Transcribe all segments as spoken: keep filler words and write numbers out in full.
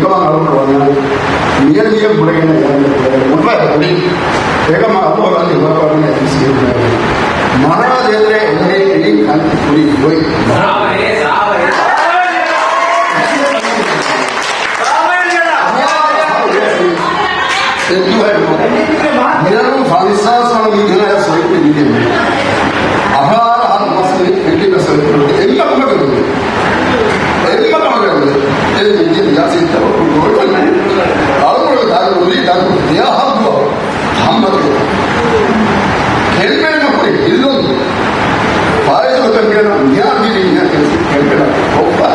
މިއަދު މިޔަން މިޔަން ބުނެގެން އެކަމަ އަބު ހަރާން ހިބާކުރަން މަރާ ދޭތެރޭ އެންމެ އެނި ކަންތި ކުރި ގޮތް. މިއަދު ފަންސާސް ވަނަ މީހާޔަށް ސޮއިކުރި މީހެއް އަހާރަ ހަތް މަސް މި ފެއްޓިގަ ސޮއިކުރި އެންމެ ކަމަކަށް އެންމެ ކަމަކަށް އެ މީހެއް ޔާސިން ތަވައްކުލް ގޮވެފަ އަޅުގަނޑު ދާ އުރީ ދާ ދެއަހަށް ދުވަހު ހަމަތެ. ކެންޕޭން ކުރި ހިއްލުން. ފާއިޒު ކެންޕޭން މިހާ ގިރި މިހާ ކެންޕޭން ކޮށްފަ.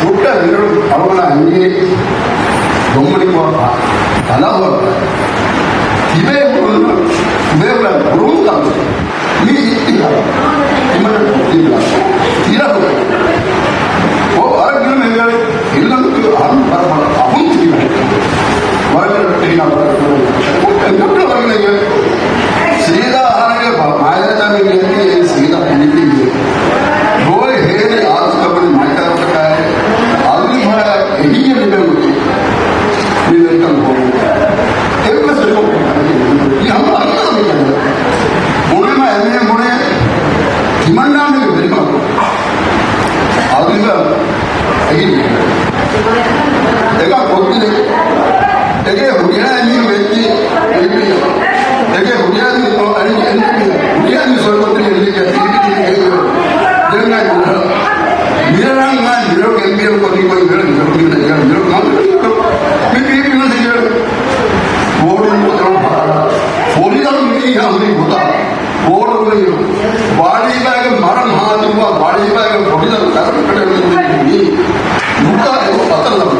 ހުއްޓަ މިރު އަޅުގަނޑާ ހިނގި ދޮންމަނިކު ތަލާހު ތިބޭ ހުރުން ތިބޭ ހުރަން ހުރުން ކަމު. މި އިއްތިހާދު ތިމަން ކޮށްދީބަލާ. ތިރަހު. އޯ، ވަރަށް ގިނަ މެންގަވެ އިލްލަން އަހަރު ބަރަބަރަ އަހުން ތިބި ވަރަށް ގިނަ ވަރަށް ގިނަ ސީދާ އަހަރެންގެ މާލޭތާ މި ގެންދިޔަ ސީދާ ހިނިތިއްޔެ. ރޯއެ ހޭރި އާސް ކަބަނި މައިކަރަފަކާއެ އަލިފާ އެހިއްޔެ ލިބެމުތި. މި ވެރިކަން ހޯދުން. އެއްވެސް ވެރިކަން ހޯދުން. މި ހަމަ އަންނާ މި ކަން. ބުނެމަ އެމެ ބުނެ ތިމަންނާމެގެ ވެރިކަން. އަލިފާ އެގި. އެގާ ކޮށްދިނެ. އެގޭ ހުރިހާ މީހުން ވެއްޖި އެގި. އެގޭ ހުރިހާ މީހުން އަނި އެންޑި ހުރިހާ މީހުން ސޮއިކޮށްދިނެ އެންޑި ކެ ސީޕީ އެގި. ދެން މިރަރަށް މިރަރު ގެންދިޔަ ކޮށްދި ކޮށް މިރަރު މިރަރު މިރަރު މިރަރު މިރަރު މި ބީޕީ ސިގަރެޓް ބޯޑު މުދަލު ފޮޑިދަރު މީހާ ހުރި ގޮތަށް ބޯޑު ވާޑީބާގެ މަރަން ހާދުވާ ވާޑީބާގެ ފޮޑިދަރު ދަރު ކަޑެއް ނުތާ އެ އަތަށް ލަބު.